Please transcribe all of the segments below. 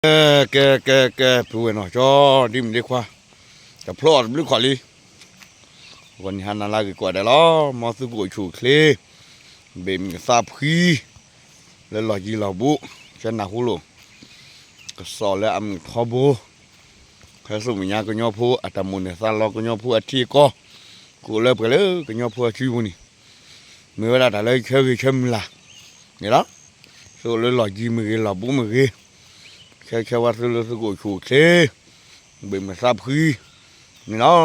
ကဲ ကဲ ကဲ ကဲ ဖုဝဲနီၤကၠီ ဒ်မုၢ်ဒ့ခွါ, တဖျိအီၤတဘျုးခီၣ်လံ. ဂီၤနံၤဟါနၤလၢအဂ့ၤကိးဂၤဒဲးလီၤ. မ်သုကအိၣ်ဆူၣ်အိၣ်ချ့, ဘ့ၣ်မုၢ်သးဖှံ, လၢလီၢ်ယံၤလီၢ်ဘူး, ကနၢ်ဟူလိာ် ကစီၣ်လၢအမုာ်ထီဘိ, ဖဲဆူမဲာ်ညါကညီဖိအတၢ်မိၣ်န့ၢ်သးလီကညီဖိအထံအကီၢ်, ကအိၣ်လၢပှဲၤလၢကညီဖိအစုပူၤန့ၣ်, မ့ၢ်ဝဲဒၣ်တၢ်လၢဆၢဂ့ၤဆၢမုၢ်လၢ်န့ၣ်လီၤ. ဆိလၢလီၢ်ယံၤမ့ၢ်ဂ့ၤ လီၢ်ဘူးမ့ၢ်ဂ့ၤ, ဆၢဆၢဝါသုလၢသုကအိၣ်ဆူၣ်အိၣ်ချ့, ဘ့ၣ်မုၢ်သးဖှံန့ၣ်လီၤ.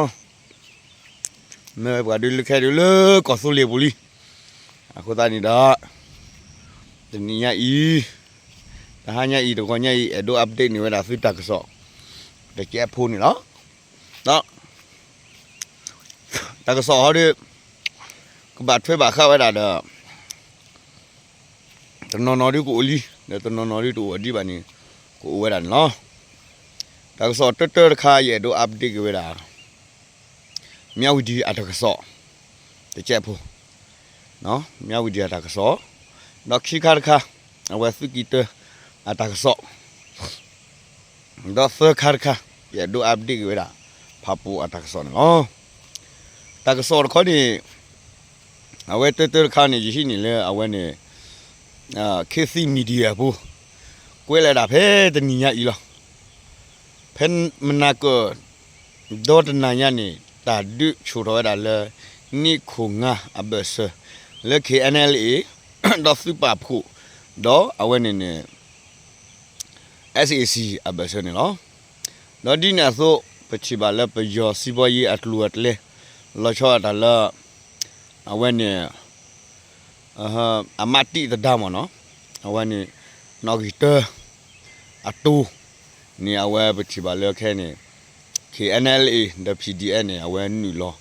မ့ၢ်ပှၤဒုးလၢခဲဒုးလၢကီၢ်သူလ့ၤပူၤလံ. အဃိသတးန့ၣ်ဒီး တနံၤညါအံၤ, တဟါညါအံၤ တဂီၤညါအံၤ အဲၣ်ဒိး update န့ၢ်ဝဲဒၣ်သုတၢ်ကစီၣ် တကဲးဖိန့ၣ်လီၤ. ဒီး တၢ်ကစီၣ်ဟီဒီး ကဘၣ်ထွဲဘၣ်ဃးဝဲဒၣ်ဒီး တနီၤနီၤဒုကအိၣ်လံ, ဒီးတနီၤနီၤဒုတအိၣ်ဒံးဘၣ်န့ၣ် ကအိၣ်ဝဲဒၣ်န့ၣ်လီၤ. တၢ်ကစီၣ်တၢတၢတခါ ယအဲၣ်ဒိး update က့ၤဝဲဒၣ် မၠၣ်ဝံၤဒံအတၢ်ကစီၣ် တကဲးဖိ, မၠၣ်ဝံၤဒံအတၢ်ကစီၣ်, ဒီးခံခါတခါ အဝဲသုးက့တၢအတၢ်ကစီၣ် ဒီးသၢခါတခါ ယအဲၣ်ဒိး update က့ၤဝဲဒၣ် ဖးပူၤအတၢ်ကစီၣ်န့ၣ်လီၤ. တၢ်ကစီၣ်တခီန့ၣ် အဝဲတၢတၢတခါန့ၣ် ယဟံးန့ၢ်လၢအဝဲန့ၣ် ခေတ်သစ် Media အပူၤ ကွဲးလီၤဝဲဒၣ်ဖဲတနံၤညါအံၤလီၤ. ဖဲမနၤကၢၣ် ဒီတနၤညါန့ၣ် တၢ်ဒုးဆူၣ်ထီၣ်ဝဲဒၣ်လၢ နံၣ်ခိၣ်ငါအဘၢၣ်စၢၤ လၢ KNLA ဒီးသုးပာ်ဖှိၣ် ဒီးအဝဲန့ၣ်န့ၣ် SAC အဘၢၣ်စၢၤန့ၣ်လီၤ. ဒီးဒ်န့ၣ်အသိး ပထံၣ်ဘၣ်လၢပယီၤစံးဘီယ့အကျိၤအကျဲ လီၤဆီဒၣ်တၢ်လၢ အဝဲန့ၣ် အမးတံၢ်သဒါမ့ၢ်နီၤ, အဝဲန့ၣ် နီၣ်ဂံၢ်တၢ အတိၤန့ၣ် အဝဲပထံၣ်ဘၣ်လၢခဲန့ၣ် KNLA ဒီး PDF န့ၣ် အဝဲ နုာ်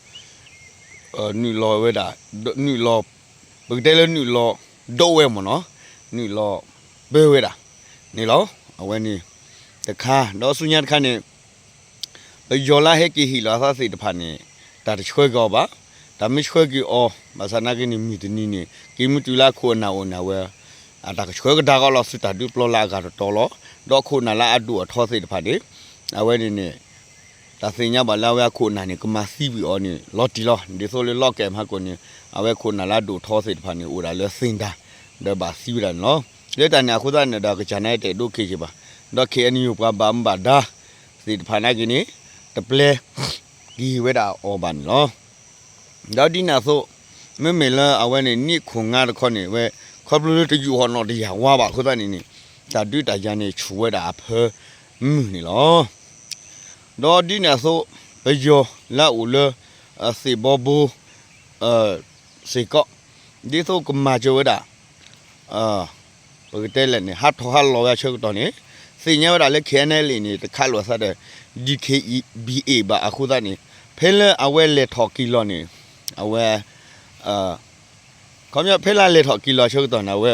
လီၤဝဲဒၣ် နုာ်လီၤ ပကတဲလၢနုာ်လီၤဒိးဝဲမ့ၢ်နီၤ, နုာ်လီၤပၢဝဲဒၣ်န့ၣ်လီၤ. အဝဲန့ၣ်တခါ ဒီးဆူညါတခါန့ၣ် ပယီၤလၢဟဲက့ၤဟ့ၣ်လီၤအသးသ့ၣ်တဖၣ်န့ၣ် တၢ်တဆှၢက့ၤအီၤဘၣ်, တၢ်မ့ၢ်ဆှၢက့ၤအီၤ ဘၣ်ဆၣ်နာ်က့န့ၣ် မုၢ်တနံၤန့ၣ် က့ၤမုၢ်တုၤလၢအခိၣ်အနၢ်အိၣ်န့ၣ် အဝဲ အတၢ်ကဆှၢကဒါက့ၤလီၤဆူတၢ်ဒုးပျီလၢအဂၤတတီၤလီၤ. ဒီးအခိၣ်အနၢ်လၢအဒိၣ်အထီသ့ၣ်တဖၣ်န့ၣ် အဝဲန့ၣ်န့ၣ် တၢ်သ့ၣ်ညါဘၣ်လၢအဝဲအခိၣ်အနၢ်န့ၣ် ကမၤသံကွံာ်အီၤန့ၣ် လီၤတံၢ်လီၤ. ဒ်သိးလၢလီၢ်ကဲမဟါကိၣ်န့ၣ် အဝဲခိၣ်နၢ်လၢအဒိၣ်ထီသ့ၣ်တဖၣ်န့ၣ် အိၣ်ဒၣ်လၢသ့ၣ်ဒါ ဒီးဘၣ်သံဝဲဒၣ်န့ၣ်လီၤ. လၢတၢ်န့ၣ်အဃိသတးန့ၣ်ဒီး ကစၢ်န့ၣ်တအဲၣ်ဒိးက့ၤက့ၤဘၣ်. ဒီး KNU ပှၤဘၣ်မူဘၣ်ဒါသ့ၣ်တဖၣ်နာ်က့န့ၣ် တပျဲက့ၤဝဲဒၣ်အီၤဘၣ်န့ၣ်လီၤ. ဒီးဒ်န့ၣ်အသိး မ့မ့ၢ်လၢအဝဲန့ၣ် နံၣ်ခိၣ်ငါတခီန့ၣ် ဝဲ ခီဖျိလၢတယူာ်ဟီၣ်နီၣ်တယၢ်ဝါဘၣ်အဃိသတးန့ၣ်န့ၣ် တၢ်ဒုးတၢ်ယၤန့ၣ် ဆူၣ်ဝဲဒၣ်အဖၢမုၢ်န့ၣ်လီၤ. ဒီးဒ်န့ၣ်အသိး ပယီၤလၢအအိၣ်လၢ သ့ၣ်ဘီဘိ စ့ၢ်ကီး ဒ်သိးကမၤစၢၤဝဲဒၣ် ပကတဲလဲၣ်န့ၣ် ဟးထီၣ်ဟးလီၤဝဲအဆၢကတီၢ်န့ၣ် သ့ၣ်ညါဝဲဒၣ်လၢ KNLA န့ၣ် တခးလိာ်အသးဒီး DKBA ဘၣ်အဃိသတးန့ၣ် ဖဲလၢအဝဲလဲၤထီၣ်က့ၤလီၤန့ၣ် အဝဲ ခီပညီ ဖဲလၢလဲၤထီၣ်က့ၤလီၤအဆၢကတီၢ်န့ၣ် အဝဲ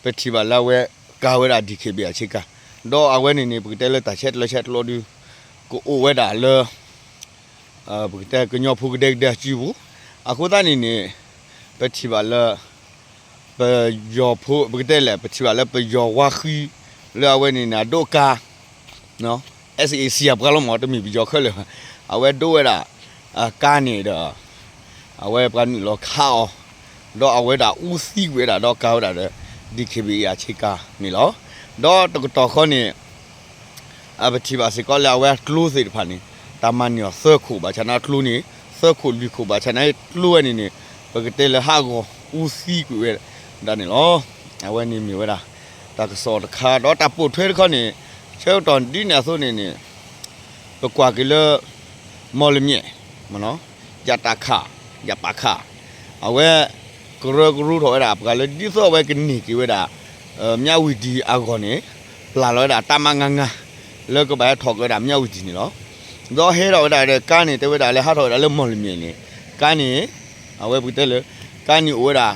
ပထံၣ်ဘၣ်လၢအဝဲကၤဝဲဒၣ် DKBA အဆ့ကၤ, ဒီးအဝဲန့ၣ်န့ၣ် ပကတဲလၢတၢ်ဆဲးကျၢဆဲးကျိးဒု ကအိၣ်ဝဲဒၣ်လၢ ပကတဲကညီဖိကဒဲကဒဲအစုပူၤ, အဃိသတးန့ၣ်န့ၣ် ပထံၣ်ဘၣ်လၢ ပယီၤဖိ ပကတဲလဲၣ် ပထံၣ်ဘၣ်လၢပယီၤဝါဃံ လၢအဝဲန့ၣ်န့ၣ် အဒိးကါ SAC အပှၤလီၤမး တမ့ၢ်ပယီၤခဲလၢာ်ဘၣ်, အဝဲဒိးဝဲဒၣ် ကါန့ၣ်ဒီး အဝဲပှၤနုာ်လီၤခးအီၤ, ဒီးအဝဲဒၣ်အူသံကွံာ်ဝဲဒၣ် ဒီးကၤဝဲဒၣ်ဒီး DKBA အဆ့ကၤန့ၣ်လီၤ. ဒီးတကတီၢ်ဃီန့ၣ် အပထံၣ်ဘၣ်စ့ၢ်ကီးလၢအဝဲအကျိသ့ၣ်တဖၣ်န့ၣ် တၢ်မၤန့ၢ်အီၤသၢခိၣ်ဘၣ်ဆၣ်န့ၣ်အကျိန့ၣ် သၢခိၣ်လွံၢ်ခိၣ်ဘၣ်ဆၣ်န့ၣ်ကျိဝဲန့ၣ်န့ၣ် ပကတဲလၢဟးဂီၤအူသံကွံာ်ဝဲဒၣ်န့ၣ်လီၤ. အဝဲန့ၣ်မ့ၢ်ဝဲဒၣ် တၢ်ကစီၣ်တခါ ဒီးတၢ်ပိာ်ထွဲတခီန့ၣ် ဆၢကတီၢ်ဒ်န့ၣ်အသိးန့ၣ်န့ၣ် ပကွၢ်က့ၤလၢ မီၢ်လမၠဲၣ် ယတၢ်ခး ယပာ်ခး အဝဲ ကရၢကရိထီၣ်ဝဲဒၣ်ပှၤလၢဒ်သိးအဝဲကန့ၢ်က့ၤဝဲဒၣ် မၠၣ်ဝံၤဒံအဂီၢ်န့ၣ် ပျၢ်လီၤဝဲဒၣ်တၢ်မးငါငါ လၢကဘၣ်ဟဲထီၣ်က့ၤဝဲဒၣ်မၠၣ်ဝံၤဒံန့ၣ်လီၤ. ဒီးဟဲထီၣ်ဝဲဒၣ်ဒီးကါန့ၣ် တဲဝဲဒၣ်လၢဟးထီၣ်ဝဲဒၣ်လၢမီၢ်လမၠဲၣ်န့ၣ် ကါန့ၣ် အဝဲပကတဲလၢ ကါန့ၣ်အိၣ်ဝဲဒၣ်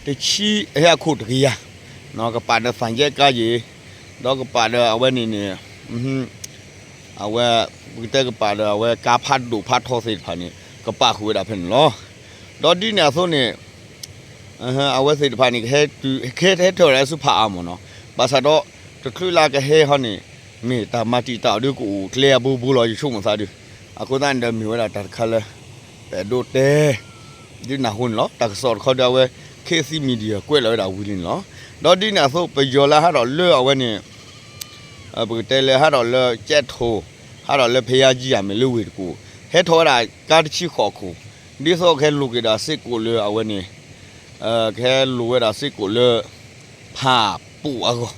တဆံ ဟဲအခိၣ်တကယၤ ကပာ်ဒီးသၣ်ယဲကါယံၤ ဒီးကပာ်ဒီးအဝဲန့ၣ်န့ၣ် အဝဲ ပကတဲကပာ်ဒီးအဝဲကါဖးဒိၣ်ဖးထီသ့ၣ်တဖၣ်န့ၣ် ကပာ်ဃုာ်ဝဲဒၣ်ဖဲန့ၣ်လီၤ. ဒီးဒ်န့ၣ်အသိးန့ၣ် အဝဲသ့ၣ်တဖၣ်န့ၣ် ကဟဲတုၤ ကဟဲထီၣ်ဝဲဒၣ်ဆူဖးအါမ့ၢ်နီၤ, ဘၣ်ဆၣ်ဒီး တချုးလၢကဟဲဟီန့ၣ် မ့ၢ်တၢ်မၤတံာ်တာ်အီၤဒုးကအိၣ်ကျဲအဘိဘိလီၤ ယဆိကမိၣ်သးဒုး, အဃိသတးန့ၣ်ဒီးမ့ၢ်ဝဲဒၣ်တၢ်တခါလၢ ပအဲၣ်ဒိးတဲ ဒုးနၢ်ဟူန့ၣ်လီၤ. တၢ်ကစီၣ်တခီဒီးအဝဲ ခေတ်သစ် Media ကွဲးလီၤဝဲဒၣ်ဝံၤလံန့ၣ်လီၤ. ဒီးဒ်န့ၣ်အသိး ပယီၤလၢဟးထီၣ်လၢအဝဲန့ၣ် ပကတဲလၢဟးထီၣ်လၢကဲထိၣ် ဟးထီၣ်လၢဖယါကံယၤမ့ၢ်လၢဝ့ၢ်တကူၣ် ဟဲထီၣ်ဝဲဒၣ်ကါတဆံဃိးခိၣ် ဒ်သိးကဟဲလိာ်က့ၤဒီးစ့ၢ်ကီးလၢအဝဲန့ၣ် ကဟဲလိာ်ဝဲဒၣ်စ့ၢ်ကီးလၢ ဖၣ်ပူၣ်အဂီၢ်,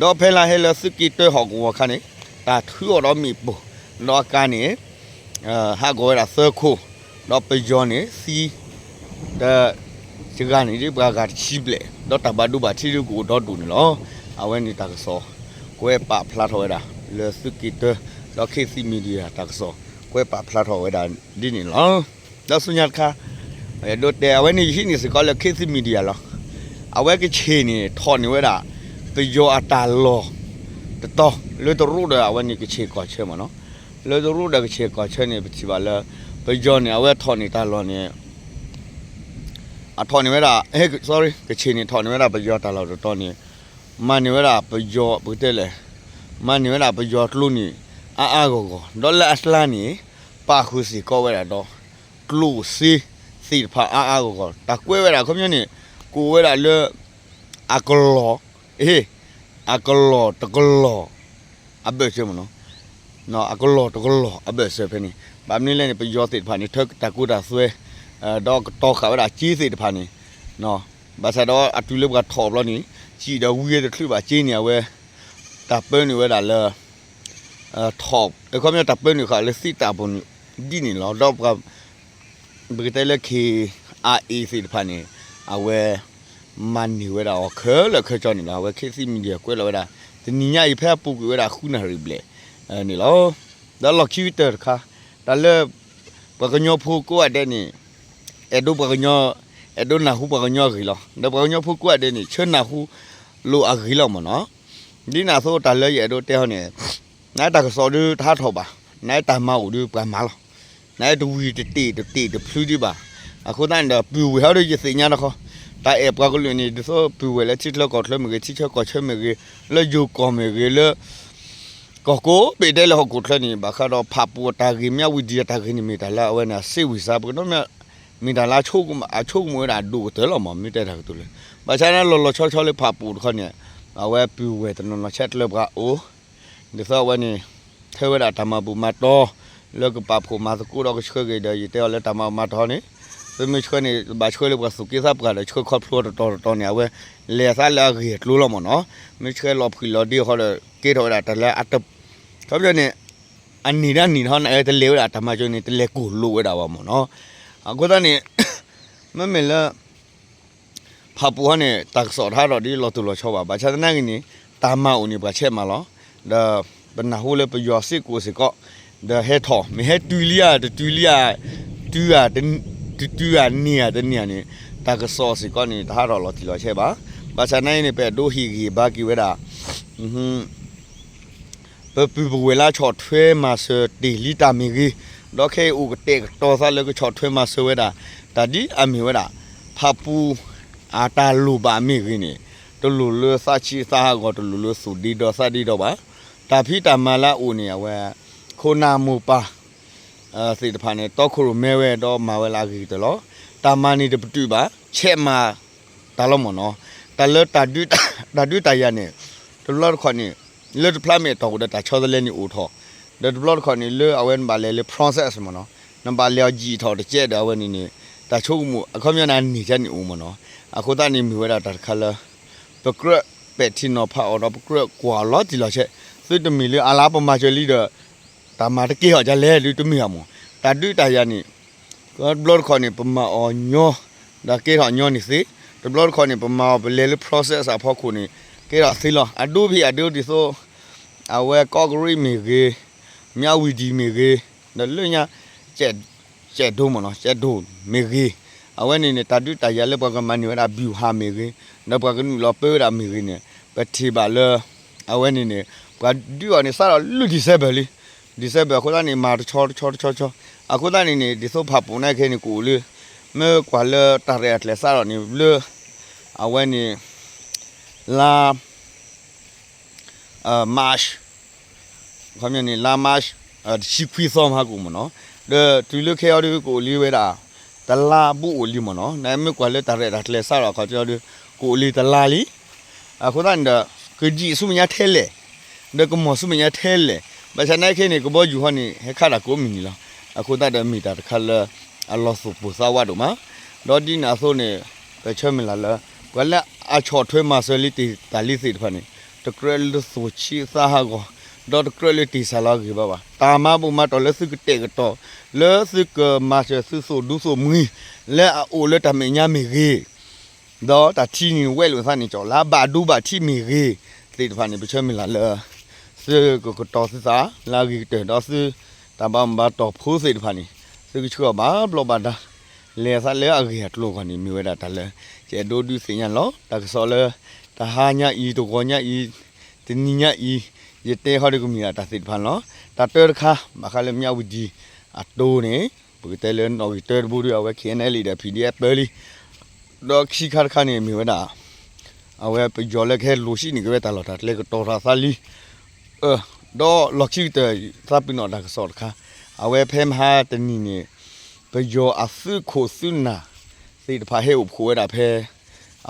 ဒီးဖဲလၢဟဲလၢသုးက့တၢဟီၣ်ကဝီၤအခါန့ၣ် တၢ်ထုးအီၤဒီးမ့ၣ်ပိၢ် ဒီးအကါန့ၣ် ဟးဂီၤဝဲဒၣ်သၢခိၣ်, ဒီးပယီၤန့ၣ်သံ တ ယဂၤန့ၣ်ဒ်ပှၤဂၤတဆံဘျဲၣ် ဒီးတၢ်ဘၣ်ဒိဘၣ်ထံးဒ်ကအိၣ်ဒီဒူၣ်န့ၣ်လီၤ. အဝဲန့ၣ်တၢ်ကစီၣ် ကွဲးပာ်ဖျါထီၣ်ဝဲဒၣ် လၢသုးက့တၢ ဒီးခေတ်သစ် Media တၢ်ကစီၣ် ကွဲးပာ်ဖျါထီၣ်ဝဲဒၣ်ဒ်န့ၣ်လီၤ. ဒီးဆူညါတခါ အဲၣ်ဒိးတဲ အဝဲန့ၣ်ယဟံးန့ၢ်စ့ၢ်ကီးလၢ ခေတ်သစ် Media လီၤ. အဝဲကချ့ၣ်န့ၣ် ထီၣ်န့ၢ်ဝဲဒၣ် ပယီၤအတၢ်လီၢ်တတီၤ လၢတရူးဒီးအဝဲန့ၣ်ကချ့ၣ်ကီၢ်ဆၢမ့ၢ်နီၤ, လၢတရူးဒီးကချ့ၣ်ကီၢ်ဆၢန့ၣ် ပထံၣ်ဘၣ်လၢ ပယီၤန့ၣ် အဝဲထီၣ်န့ၢ်တၢ်လီၢ်န့ၣ် အထီၣ်န့ၢ်ဝဲဒၣ် sorry ကချ့ၣ်န့ၣ် ထီၣ်န့ၢ်ဝဲဒၣ်ပယီၤတၢ်လီၢ်တတီၤန့ၣ် မၤန့ၢ်ဝဲဒၣ်ပယီၤ ပကတဲလဲၣ် မၤန့ၢ်ဝဲဒၣ်ပယီၤကျိန့ၣ် အါအါဂီၢ်ဂီၢ် ဒီးလၢအကျါန့ၣ် ပာ်ဃုာ်စ့ၢ်ကီးဝဲဒၣ်ဒီး ကျိၣ်စ့သ့ၣ်တဖၣ်အါအါဂီၢ်ဂီၢ် တၢ်ကွဲးဝဲဒၣ်ခီပညီန့ၣ် ကအိၣ်ဝဲဒၣ်လၢ အကလီၢ် အ့ အကလီၢ်တကလီၢ် အဘၢၣ်စၢၤမ့ၢ်နီၤ, အကလီၢ်တကလီၢ်အဘၢၣ်စၢၤဖဲန့ၣ် ဘၣ်မနုၤလဲၣ်န့ၣ် ပယီၤသ့ၣ်တဖၣ်န့ၣ် ထၢတၢ်ကူတၢ်သွဲ ဒီးကတီၤဃာ်ဝဲဒၣ်က့သ့ၣ်တဖၣ်န့ၣ် ဘၣ်ဆၣ်ဒီးအတုၤလၢပှၤထီၣ်ဘျီန့ၣ် စံၣ်ဒီးဝံတချုးဘၣ်က့န့ၣ် အဝဲ တၢ်ပၢနုာ်ဝဲဒၣ်လၢ ထီၣ် အခီပညီတၢ်ပၢနုာ်ဃာ်လၢသံတၢ်ပူၤန့ၣ် ဒ်န့ၣ်လီၤ. ဒီးပှၤ ပကတဲလၢ ခ့ၣ်အါအ့သ့ၣ်တဖၣ်န့ၣ် အဝဲ မၤန့ၢ်ဝဲဒၣ်အီၤခဲလၢာ်ခဲဆ့န့ၣ်လီၤ. အဝဲ ခေတ်သစ် Media ကွဲးလီၤဝဲဒၣ် တနံၤညါအံၤ ဖဲအပူၤကွံာ်ဝဲဒၣ်ဃုနၣ်ရံၣ်ဘျဲၣ်န့ၣ်လီၤ. ဒီးလီၢ်ခံကတၢၢ်တခါ တၢ်လၢ ပှၤကညီဖိကိးဂၤဒဲးန့ၣ် အဲၣ်ဒိးပှၤကညီ အဲၣ်ဒိးနၢ်ဟူပှၤကညီအဂ့ၢ်လီၤ. ဒီးပှၤကညီဖိကိးဂၤဒဲးန့ၣ် ဆၢနၢ်ဟူလိာ်အဂ့ၢ်လီၤမ့ၢ်နီၤ. ဒ်န့ၣ်အသိးတၢ်လၢယအဲၣ်ဒိးတဲဟီန့ၣ် နတၢ်ကစီၣ်ဒုးတဟးထီၣ်ဘၣ်, နတၢ်မၤအိၣ်ဒုးပှၤမၤလီၤ. နတဝံၤတတ့ၢ်တတ့ၢ်တဖျုဒံးဘၣ်. အဃိသတးန့ၣ်ဒီး ပုၢ်ဝဲၢ်ဟီဒီးယသ့ၣ်ညါတခီ, တၢ်အဲၣ်ပှၤကလုာ်န့ၣ် ဒ်သိးပုၢ်ဝဲၢ်လၢထံချၢကီၢ်ချၢမ့ၢ်ဂ့ၤ, ထံဆၢကီၢ်ဆၢမ့ၢ်ဂ့ၤ, လၢယိၤကီၢ်မ့ၢ်ဂ့ၤ, လၢ ကီၢ်ကိးဘ့ၣ်ဒဲးလၢဟီၣ်ခိၣ်ချၢန့ၣ် ဘၣ်ဃးဒီးဖၣ်ပူၣ်အတၢ်ဂ့ၢ် မၠးဝံၤဒံးအတၢ်ဂ့ၢ်န့ၣ် မ့ၢ်တၢ်လၢအဝဲန့ၣ် အစ့ဝံၤစါ ပကနီၣ်မ့ၢ် မ့ၢ်တၢ်လၢအဆိကမိၣ်ဝဲဒၣ်အဒိၣ်ကတၢၢ်လီၤမး မ့ၢ်တဲတၢ်ကတိၤလၢ ဘၣ်ဆၣ်န့ၣ်လီၤလီၤဆီဆီလၢဖၣ်ပူၣ်တခီန့ၣ် အဝဲပုၢ်ဝဲၢ်တနီၤနီၤဆဲးကျၢပှၤအိၣ် ဒ်သိးအဝဲန့ၣ် ထဲဝဲဒၣ်တၢ်မၤဘူၣ်မၤတီၤ လၢကပာ်ဖှိၣ်မၤသကိးဒီးကဆှၢက့ၤဒီး ယတဲအီၤလၢတၢ်မၤဘူၣ်မၤတီၤန့ၣ် သုမ့ၢ်ဆှၢန့ၣ် ဘၣ်ဆှၢလၢပှၤသူၣ်က့သးပှၢ်ဒီး ဆှၢခီဖျိတတီၤတတီၤန့ၣ် အဝဲလဲၤသးလၢအဂ့ၢ်အကျိၤလီၤမ့ၢ်နီၤ. မ့ၢ်ဆှၢလီၤဖှံလီၤဒ့ဃီဒီး ကဲထီၣ်ဝဲဒၣ်တၢ်လၢအတ ခီပညီန့ၣ် အနံၣ်ဒၣ်နံၣ်ထီၣ်န့ၣ် တလဲၤဝဲဒၣ်တၢ်မၤစၢၤန့ၣ် တလဲၤကိၢ်လိာ်ဝဲဒၣ်ဘၣ်မ့ၢ်နီၤ. အဃိသတးန့ၣ် မ့မ့ၢ်လၢ ဖၣ်ပူၣ်ဟီန့ၣ် တၢ်ကစီၣ်တဟးထီၣ်ဒ်လီၤတိၢ်လီၤဆီဘၣ်. ဘၣ်ဆၣ်သနာ်က့န့ၣ် တၢ်မၤအိၣ်န့ၣ် ပှၤဆဲးမၤလီၤ. ဒီးပနၢ်ဟူလၢပယီၤစ့ၢ်ကီးစ့ၢ်ကီး ဒီးဟဲထီၣ် မ့ၢ်ဟဲတုၤလံဧါ တတုၤလံဧါ တုၤဧါ တတုၤဧါ န့ၢ်ဧါတန့ၢ်ဧါန့ၣ် တၢ်ကစီၣ်စ့ၢ်ကီးန့ၣ် တဟးထီၣ်လီၤတံၢ်လီၤဆဲးဘၣ်. ဘၣ်ဆၣ်သနာ်က့န့ၣ် ပအဲၣ်ဒိးဟ့ၣ်ဂံၢ်ဘါက့ၤဝဲဒၣ် ပပုၢ်ပဝဲၢ်လၢဆီၣ်ထွဲမၤစၢၤတ့ၢ်လံတၢ်မ့ၢ်ဂ့ၤ, ဒီးခဲအံၤအိၣ်ကတဲာ်ကတီၤသးလၢကဆီၣ်ထွဲမၤစၢၤဝဲဒၣ် တၢ်ဒ်အမ့ၢ်ဝဲဒၣ် ဖၣ်ပူၣ်အတၢ်လိၣ်ဘၣ်မ့ၢ်ဂ့ၤန့ၣ် တလိၣ်လၢသးဆံးသးဟးဂီၤ တလိၣ်လၢသူၣ်ဒ့ဒီးသးဒ့ဒီးဘၣ်. တၢ်ဖံးတၢ်မၤလၢအအိၣ်န့ၣ် အဝဲ ခိၣ်နၢ်မိၢ်ပၢ် သ့ၣ်တဖၣ်န့ၣ် တီခိၣ်ရိၣ်မဲဝဲဒီးမၤဝဲလၢအဂ့ၤကတၢၢ်လီၤ. တၢ်မၤန့ၣ်တပတုာ်ဘၣ် ဆဲးမၤတၢ်လီၤမ့ၢ်နီၤ. တၢ်လၢ တၢ်ဒုးတၢ်ယၤန့ၣ် တဘျီတခီၣ်န့ၣ် လၢတဖျါမဲာ်တီၢ်အိၣ်ဒီးတၢ်ဆီတလဲန့ၣ်အိၣ်ထီၣ်, ဒီးတဘျီတခီၣ်န့ၣ် လၢအဝဲနဘၣ်လဲၤလၢ process မ့ၢ်နီၤ, နဘၣ်လဲၤအီၤယံာ်ထီၣ်တကဲဒီးအဝဲန့ၣ်န့ၣ် တၢ်ဆိကမိၣ် အခီပညီန့ၣ် အန့ၢ်ကန့ၣ်အိၣ်မ့ၢ်နီၤ. အဃိသတးန့ၣ်မ့ၢ်ဝဲဒၣ်တၢ်တခါလၢ ပကြၢးပဲာ်ထံနီၤဖးအီၤဒီး ပကြၢးကွၢ်အီၤလီၤတံၢ်လီၤဆဲး, သုတမ့ၢ်လၢအလၢပမၤစၢၤလံဒီး တၢ်မၤတကဲထီၣ်ဒ်လဲၣ်ဒုးတမ့ၢ်ဘၣ်မ့ၢ်, တၢ်ဒုးတၢ်ယၤန့ၣ် တဘျီတခီၣ်န့ၣ် ပမၤအီၤညီ ဒီးကဲထီၣ်ညီန့ၣ်သ့, တဘျီတခီၣ်န့ၣ် ပမၤအီၤပလဲၤလၢ process အဖီခိၣ်န့ၣ် ကဲထီၣ်သ့လီၤ. အဒိဖဲအဒိဒ်သိး အဝဲကီၢ်ကရံၣ်မ့ၢ်ဂ့ၤ, မၠးဝံၤဒံၣ်မ့ၢ်ဂ့ၤ, ဒီးလၢညါ ကဲးဒိၣ်မ့ၢ်နီၤ, ကဲးဒိၣ်မ့ၢ်ဂ့ၤ, အဝဲန့ၣ်န့ၣ် တၢ်ဒုးတၢ်ယၤလၢပှၤကမၤန့ၢ်ဝဲဒၣ် ဗျူဟာမ့ၢ်ဂ့ၤ, ဒီးပှၤကနုာ်လီၤပၢဝဲဒၣ်မ့ၢ်ဂ့ၤန့ၣ် ပထံၣ်ဘၣ်လၢ အဝဲန့ၣ်န့ၣ် ပှၤဒုးအီၤန့ၣ် စးထီၣ်လၢ December လံ, December အဃိသတးန့ၣ် မၤတဆီတဆီတဆီဆီ, အဃိသတးန့ၣ်န့ၣ် ဒ်သိးဖၣ်ပူၣ်န့ၣ်ခဲအံၤန့ၣ် ကအိၣ်လၢ မ့ၢ်ကွၢ်လၢတၢ်ရဲၣ်တၢ်ကျဲၤစးထီၣ်န့ၣ် လၢ အဝဲန့ၣ် လါ March ခီပညီန့ၣ် လါမး တဆံခွံသီမဟါကိၣ်မ့ၢ်နီၤ, ဒီးတုၤလၢခဲအံၤဒုး ကအိၣ်လံဝဲဒၣ် တလါဘူးအိၣ်လံမ့ၢ်နီၤ, နမ့ၢ်ကွၢ်လၢတၢ်ရဲၣ်တၢ်ကျဲၤစးဒီး ခီပညီဒုး ကအိၣ်လံတလါလံ. အဃိသတးန့ၣ်ဒီး ကဒံၣ်ဆူမဲာ်ညါထဲလဲၣ်, ဒီးကမီၤဆူမဲာ်ညါထဲလဲၣ်, ဘၣ်ဆၣ်နာ်ခဲအံၤန့ၣ် ကဘီယူၤဟီန့ၣ် ဟဲခးတၢ်ကိးမုၢ်နံၤလီၤ. အဃိသတးဒီးမ့ၢ်တၢ်တခါလၢ အလီၤသူၣ်ပိၢ်သးဝးဒိၣ်မး, ဒီးဒ်န့ၣ်အသိးန့ၣ် ပဆၢမုၢ်လၢ်လၢ ပှၤလၢအဆီၣ်ထွဲမၤစၢၤလံတ့ၢ်တၢ်လံသ့ၣ်တဖၣ်န့ၣ် တကြၢးလၢသူၣ်ဆံးသးဟးဂီၤ, ဒီးတကြၢးလၢတ့ၢ်စၢ်လီၤအဂ့ၢ်ဘၣ်ဘၣ်. တၢ်မၤဘူၣ်မၤတီၢ်လၢသုကတဲာ်ကတီၤ လၢသုကမၤစၢၤသုသူၣ်ဒူသူၣ်မှံၤ လၢအအိၣ်လၢတၢ်မဲာ်ညါမ့ၢ်ဂ့ၤ, ဒီးတၢ်ထံန့ၣ်ဝဲလိာ်သးန့ၣ် ကၠီၣ်လၢဘၣ်ဒူဘၣ်ထံးမ့ၢ်ဂ့ၤ သ့ၣ်တဖၣ်န့ၣ် ပဆၢမုၢ်လၢ်လၢ သုကကတီၤသုသးလၢအဂ့ၤကတၢၢ် ဒီးသုတၢ်ဘၣ်မူဘၣ်တီၢ်ဖိသ့ၣ်တဖၣ်န့ၣ် သုကဆှၢအီၤဘၣ်ဘျီးဘၣ်ဒါ လဲၤသးလၢအဂ့ၢ်အကျိၤအဂီၢ်န့ၣ် မ့ၢ်ဝဲဒၣ်တၢ်လၢ ယအဲၣ်ဒိးဒုးသ့ၣ်ညါလီၤ. တၢ်ကစီၣ်လၢ တဟါညါအံၤ တဂီၤညါအံၤ တနံၤညါအံၤ ယတဲဃီဒီးကမ့ၢ်ဒၣ်တၢ်သ့ၣ်တဖၣ်လီၤ. တၢ်တၢတခါ ဘၣ်ဃးလၢမၠးဝတံၤအတိၢ်န့ၣ် ပကတဲလၢနီၣ်ဂံၢ်တၢတဘိဒီး အဝဲ ခဲအံၤန့ၣ်လံဒီး ဖံးဒံးအဲးပၢလံ ဒီးခံခါတခါန့ၣ် မ့ၢ်ဝဲဒၣ် အဝဲပယီၤလၢကဟဲလိၣ်ဆံးန့ၢ်က့ၤဝဲတၢ်လီၢ်တၢ်ကျဲကတီၤထီၣ်သးလံ, ဒီးလီၢ်ခံကတၢၢ် သးပ့ၤနီၣ်တၢ်ကစီၣ်တခါ, အဝဲဖဲမဟါတနံၤန့ၣ် ပယီၤအသုးခိၣ်သုးနၢ်သ့ၣ်တဖၣ်ဟဲအိၣ်ဖှိၣ်ဝဲဒၣ်ဖဲ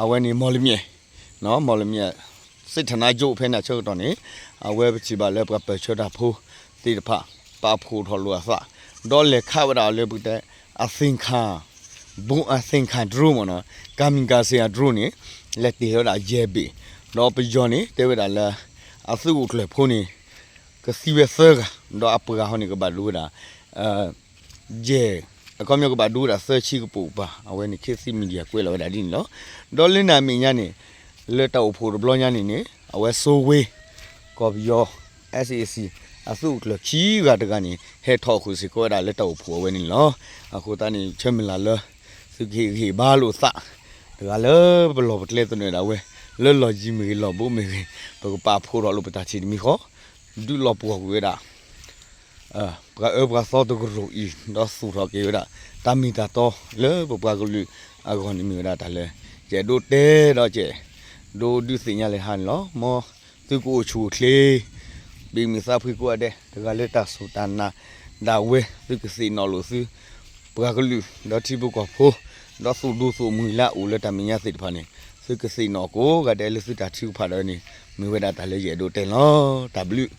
အဝဲန့ၣ် မီၢ်လမၠဲၣ် မီၢ်လမၠဲၣ် စ့ထနါကၠိ ဖဲန့ၣ်အဆၢကတီၢ်န့ၣ် အဝဲပထံၣ်ဘၣ်လၢပှၤပၢၢ်ဆၢတၢ်ဖိသ့ၣ်တဖၣ် ပာ်ဖှိၣ်ထီၣ်လိာ်အသး, ဒီးလဲၤခးဝဲဒၣ်အီၤလၢပကတဲ အသ့ၣ်ခၣ် ဘူးအသ့ၣ်ခၣ် drone မ့ၢ်နီၤ, ကၤမံကၤစ့အ drone န့ၣ် လဲၤတ့ၢ်ဝဲဒၣ်ယဲၢ်ဘ့ၣ်, ဒီးပယီၤန့ၣ် တဲဝဲဒၣ်လၢ အသုးခိၣ်ကျၢၢ်ဖိန့ၣ် ကသံဝဲသၢဂၤ, ဒီးအပှၤဟီန့ၣ် ကဘၣ်ဒိဝဲဒၣ် ယဲၢ် အခီပညီကဘၣ်ဒိဝဲဒၣ်သၢဆံကပိာ်ကပၤ, အဝဲန့ၣ် ခေတ်သစ် Media ကွဲးလီၤဝဲဒၣ်ဒ်န့ၣ်လီၤ. ဒီးလၢနၤမဲာ်ညါန့ၣ် လၢတၢ်အိၣ်ဖှိၣ်တဘျီညါန့ၣ်န့ၣ် အဝဲ Soway ကီၢ်ပယီၤ SAC အသုးခိၣ်ကျၢၢ်ခံဂၤတဂၤန့ၣ် ဟဲထီၣ်ဃုာ်စ့ၢ်ကီးဝဲဒၣ်လၢတၢ်အိၣ်ဖှိၣ်အဝဲန့ၣ်လီၤ. အဃိသတးန့ၣ် ဆၢမုၢ်လၢ်လၢ သုကဟ့ၣ်ဂံၢ်ဘါလိာ်သး တဂၤလၢပလီၢ်ပကျဲသနၢၣ်ဒၣ်ဝဲ လၢလီၢ်ယံၤမ့ၢ်ဂ့ၤ လီၢ်ဘူးမ့ၢ်ဂ့ၤ ပကပာ်ဖှိၣ်ထီၣ်လိာ်ပတၢ်ထံၣ်တမံၤဃီ ဒုးလီၤပှီၢ်ကွံာ်ဝဲဒၣ် ပှၤအၢပှၤသီတကရူၢ်အံၤ ဒီးသူၣ်ထီၣ်က့ၤဝဲဒၣ် တၢ်မ့ၢ်တၢ်တီလၢပပှၤကလုာ်အဂီၢ်န့ၣ်မ့ၢ်ဝဲဒၣ်တၢ်လၢ ယအဲၣ်ဒိးတဲဒီးယအဲၣ်ဒိးဒုးသ့ၣ်ညါလၢဟါန့ၣ်လီၤ. မ်သုကအိၣ်ဆူၣ်အိၣ်ချ့ ပမ့ၢ်သးဖှံကိးဂၤဒဲး တဂၤလၢတၢ်စူၢ်တၢ်နာ်ဒၣ်ဝဲ သုကသ့ၣ်နီၣ်လိာ်သု ပှၤကလုာ် ဒီးထံဖိကီၢ်ဖိ ဒီးသူၣ်ဒူသူၣ်မှံၤလၢအအိၣ်လၢတၢ်မဲာ်ညါသ့ၣ်တဖၣ်န့ၣ် သုကသ့ၣ်နီၣ်ကိးဂၤဒဲးလၢသုတၢ်ထုကဖၣ်ဒၣ်ဝဲန့ၣ် မ့ၢ်ဝဲဒၣ်တၢ်လၢယအဲၣ်ဒိးတဲန့ၣ်လီၤ. တၢ်ဘျုး